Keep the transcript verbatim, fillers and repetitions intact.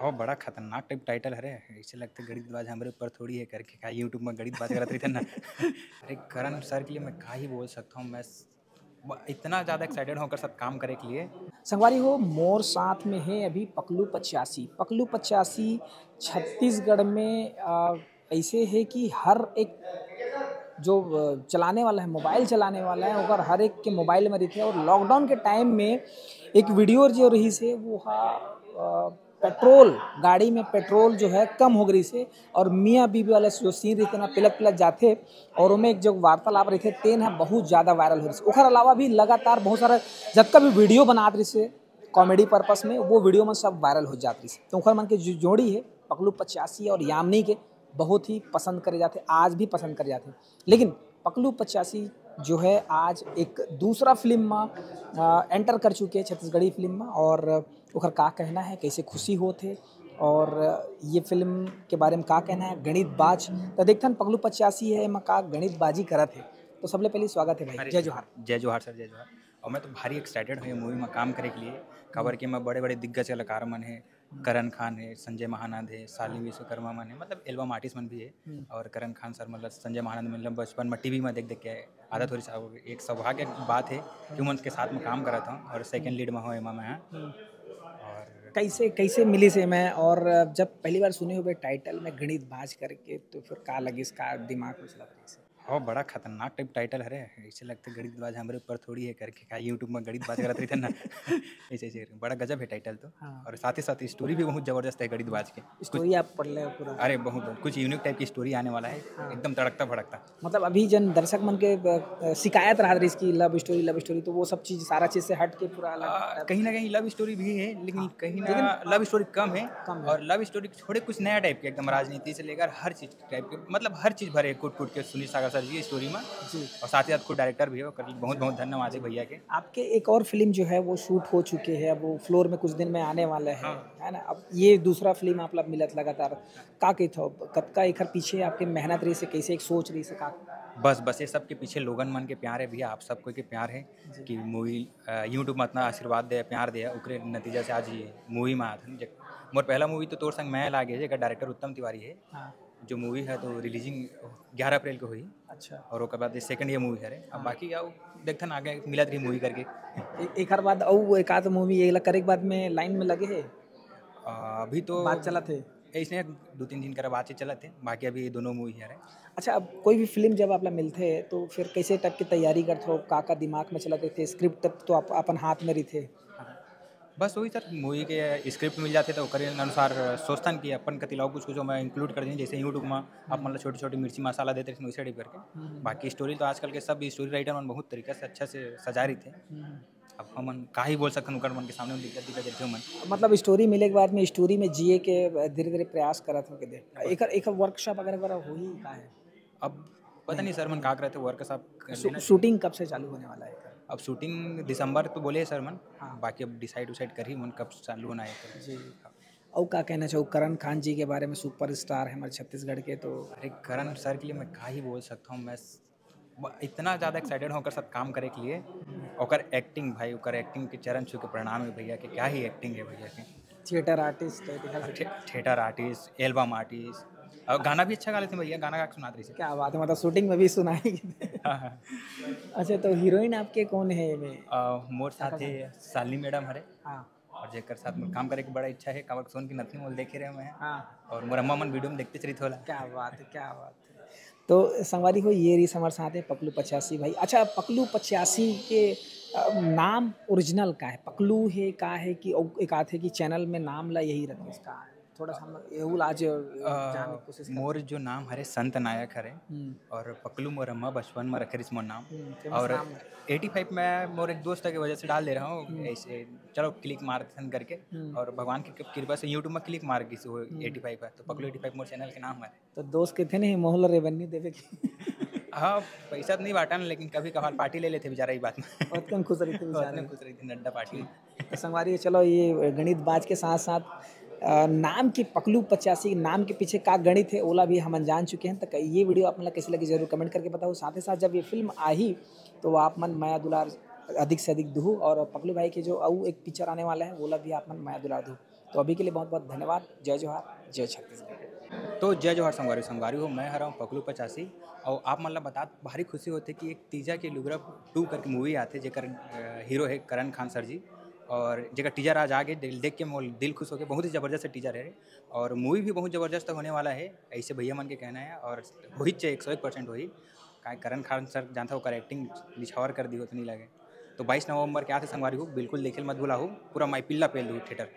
हो, बड़ा खतरनाक टाइप टाइटल हरे। ऐसे लगथे गणित बाज हमरे ऊपर थोड़ी है करके, का YouTube में गणित बाज करत रहिथे ना। अरे करण सर के लिए मैं का ही बोल सकता हूँ, मैं स-, ब-, इतना ज़्यादा एक्साइटेड हूँ ओकर साथ काम करे के लिए। संगवारी हो, मोर साथ में है अभी पकलू पचासी। पकलू पचासी छत्तीसगढ़ में, अ, ऐसे है कि हर एक जो, अ, चलाने वाला है, मोबाइल चलाने वाला है, ओकर हर एक के मोबाइल में रहिथे। और लॉकडाउन के टाइम में एक वीडियो जो रहिस हे, वो हा, अ, पेट्रोल, गाड़ी में पेट्रोल जो है कम हो गइस हे, और मियाँ बीबी वाला जो सीन रहिथे ना, पिलक पिलक जाथे, और ओमे एक जो वार्तालाप रहिथे, तेन ह बहुत ज़्यादा वायरल हो रहिस हे। ओकर अलावा भी लगातार बहुत सारा जतका भी वीडियो बनात रहिस हे कॉमेडी पर्पस में, वो वीडियो मन सब वायरल हो जात रहिस हे। तो ओकर मन के जो जोड़ी है पकलू पचासी और यामिनी के, बहुत ही पसंद करे जाथे, आज भी पसंद करे जाथे। लेकिन पकलू पचासी जो है आज एक दूसरा फिल्म में, अ, एंटर कर चुके हैं, छत्तीसगढ़ी फिल्म में, और ओकर का कहना है, कैसे खुशी होत है और ये फिल्म के बारे में का कहना है गणित बाज। तो देखथन पकलू पचासी है एमा का गणित बाजी करत है। तो सबले पहले स्वागत है भाई, अरे, जय जोहार। जय जोहार सर, जय जोहार। और मैं तो भारी एक्साइटेड हूँ ये मूवी में काम करे के लिए, काबर के मैं बड़े बड़े दिग्गज कलाकार मन है, करण खान है, संजय महानंद है, शालिनी विश्वकर्मा मन है, मतलब एल्बम आर्टिस्ट मन भी है। हम्म। और करण खान सर मतलब संजय महानंद मतलब बचपन में टीवी में देख देख के आदत हो रही साहब, एक सौभाग्य की बात है कि उमन के साथ में काम करत हूँ और सेकंड लीड में हो एमा मैं। हम्म। और कैसे, कैसे मिलिस हे मैं, और जब पहली बार सुने होबे टाइटल में गणित बाज करके, तो फिर का लगिस, का दिमाग में चलत रहिस? हो, बड़ा खतरनाक टाइप टाइटल हरे। ऐसे लगथे गणित बाज हमरे ऊपर थोड़ी है करके, का YouTube में गणित बाज करत रहिथे ना। ऐसे, ऐसे बड़ा गजब है टाइटल तो। हाँ। और साथ ही साथ स्टोरी भी बहुत जबरदस्त है गणित बाज के। स्टोरी आप पढ़ ले पूरा? अरे बहुत, बहुत कुछ यूनिक टाइप की स्टोरी आने वाला है। हाँ। एकदम तड़कता भड़कता। मतलब अभी जन दर्शक मन के, अ, अ, शिकायत रहत रहिस कि लव स्टोरी, लव स्टोरी, तो वो सब चीज, सारा चीज से हट के पूरा अलग आ, टाइप। कहीं ना कहीं लव स्टोरी भी है, लेकिन हाँ। कहीं ना लेकिन लव स्टोरी कम है। कम है। और लव स्टोरी छोड़े कुछ नया टाइप के, एकदम राजनीति से लेकर हर चीज टाइप के, मतलब हर चीज भरे कूट कूट के सुनील सागर सर जी स्टोरी में। जी। और साथ ही साथ खुद डायरेक्टर भी है, ओकर बहुत बहुत धन्यवाद है भैया के। आपके एक और फिल्म जो है वो शूट हो चुके हैं, अब वो फ्लोर में कुछ दिन में आने वाले हैं, हाँ। है ना? अब ये दूसरा फिल्म आप लोग मिलत लगातार, का कहिथव, कतका एखर पीछे आपके मेहनत रहिस हे, कैसे एक सोच रहिस हे, का? बस, बस ये सब के पीछे लोगन मन के प्यार है भैया, आप सब कोई के प्यार है जी। कि मूवी, अ, YouTube में इतना आशीर्वाद दे, प्यार दे, ओकरे नतीजा से आज ये मूवी में आत हन। जे-, मोर पहला मूवी तो तोर संग मैं लागे, जेकर डायरेक्टर उत्तम तिवारी है। हाँ। जो मूवी है तो रिलीजिंग ग्यारह अप्रैल को हुई। अच्छा। और ओकर बाद ये सेकंड ये मूवी हरे। अब हाँ। बाकी आओ देखथन आगे मिलत रही मूवी करके। ए-, एकर बाद अउ एक आध मूवी ये ला करे के बाद में लाइन में लगे है? आ, अभी तो बात चलत है। ऐसने दो तीन दिन कर बातचीत चलत है, बाकी अभी ये दोनों मूवी हरे। अच्छा, अब कोई भी फिल्म जब आप ला मिलथे तो फिर कैसे टाइप की तैयारी करथो, का का दिमाग में चलत रहिथे? स्क्रिप्ट तब तो आप अपन हाथ में रहिथे। बस वही सर, मूवी के स्क्रिप्ट मिल जाथे तो ओकर अनुसार सोचथन कि अपन कति लाओ कुछ कुछ मैं इंक्लूड कर दें, जैसे YouTube में आप मतलब छोटी छोटी मिर्ची मसाला देते रहिथे वैसे टाइप करके। हम्म। बाकी स्टोरी तो आजकल के सब स्टोरी राइटर मन बहुत तरीका से अच्छा से सजा रहिथे। हम्म। अब हमन का ही बोल सकथन ओकर मन के सामने दिक्कत दिक्कत देथे मन। मतलब स्टोरी मिले के बाद में स्टोरी में जिए के धीरे धीरे प्रयास करत हो के दे। एकर, एकर वर्कशॉप वगैरह वगैरह होही का है? अब पता नहीं सर मन का करत हे, वर्कशॉप कर शू-, लेना चाहिए। शूटिंग कब से चालू होने वाला है एकर? अब शूटिंग दिसंबर तो बोले हे सर मन, हाँ। बाकी अब डिसाइड उसाइड करही मन कब चालू होना है एकर। जी। अउ का कहना चाहू करण खान जी के बारे में, सुपरस्टार है हमारे छत्तीसगढ़ के, तो अरे करण सर के लिए मैं का ही बोल सकता हूँ, मैं स-, ब-, इतना ज़्यादा एक्साइटेड हूँ ओकर साथ काम करे के लिए। ओकर एक्टिंग भाई, ओकर एक्टिंग के चरण छू के प्रणाम है भैया के, क्या ही एक्टिंग है भैया के। थिएटर आर्टिस्ट है, दिखा सकते हैं। थिएटर आर्टिस्ट, एल्बम आर्टिस्ट, और गाना भी अच्छा गा लेते हैं भैया, गाना गा के सुनाते रहिसे। क्या बात है, मतलब शूटिंग में भी सुनाई। हाँ, हाँ। अच्छा, तो हीरोइन आपके कौन है एमे? अ, मोर साथ है शालिनी मैडम हरे। हाँ। और जेकर साथ मोर काम करे के बड़ा इच्छा है, काबर सोन की नथनी मोल देखे रहे मैं। हाँ। और मोर अम्मा मन वीडियो में देखते चलित होला। क्या बात है, क्या बात है। तो संगवारी हो, ये रहिस हमर साथ है पकलू पचासी भाई। अच्छा, पकलू पचासी के, अ, नाम ओरिजिनल का है? पकलू है, का है कि अउ एक आथे कि चैनल में नाम ला यही रखिस का है? थोड़ा सा हम एहू ला आज, अ, अ, जाने की कोशिश करते मोर हैं। जो नाम हरे संत नायक हरे, हम्म। और पकलू मोर अम्मा बचपन में रखे रहिस मोर नाम। हम्म, famous और नाम है। एटी फ़ाइव में मोर एक दोस्त के वजह से डाल दे रहा हूँ, हम्म। ऐसे चलो क्लिक मारते हैं करके, हम्म। और भगवान की कृपा से YouTube में क्लिक मार गिस वो हम्म। एटी फ़ाइव है, तो पकलू एटी फ़ाइव मोर चैनल के नाम है। तो दोस्त के थे नहीं, मोहल्ला रेवन्यू देवे के। हाँ, पैसा तो नहीं बांटन, लेकिन कभी कभार पार्टी ले लेते बेचारा, ये बात में। बहुत कम खुश रहिथे बहुत बेचारे। कम खुश रहिथे नड्डा पार्टी में। तो संगवारी, चलो, ये गणित बाज के साथ साथ, अ, नाम की पकलू पचासी, नाम के पीछे का गणित है, ओला भी हमन जान चुके हैं। तो ये वीडियो आप मन ला कैसे लगी, जरूर कमेंट करके बताओ। साथ ही साथ, जब ये फिल्म आही, तो आप मन मया दुलार अधिक से अधिक दुहू, और पकलू भाई के जो अउ एक पिक्चर आने वाला है, ओला भी आप मन मया दुलार दुहू। तो अभी के लिए बहुत बहुत धन्यवाद। जय जोहार, जय छत्तीसगढ़। तो जय जोहार संगवारी, संगवारी हो, मैं हरव पकलू पचासी। और आप मन ला बतात भारी खुशी होथे कि एक तीजा के लुगरा टू करके मूवी आथे, जेकर हीरो है करण खान सर जी, और जेकर टीजर आज आ गए, देख के मोर दिल खुश हो गए। बहुत ही जबरदस्त टीजर है और मूवी भी बहुत जबरदस्त होने वाला है, ऐसे भैया मन के कहना है। और होही चे एक सौ एक परसेंट होही, काय करण खान सर जानता हो, ओकर एक्टिंग निछावर कर दी हो तो नहीं लगे। तो बाईस नवंबर के आथे संगवारी हो, बिल्कुल देखे मत भूला हो, पूरा माई पिल्ला पेल दू थिएटर।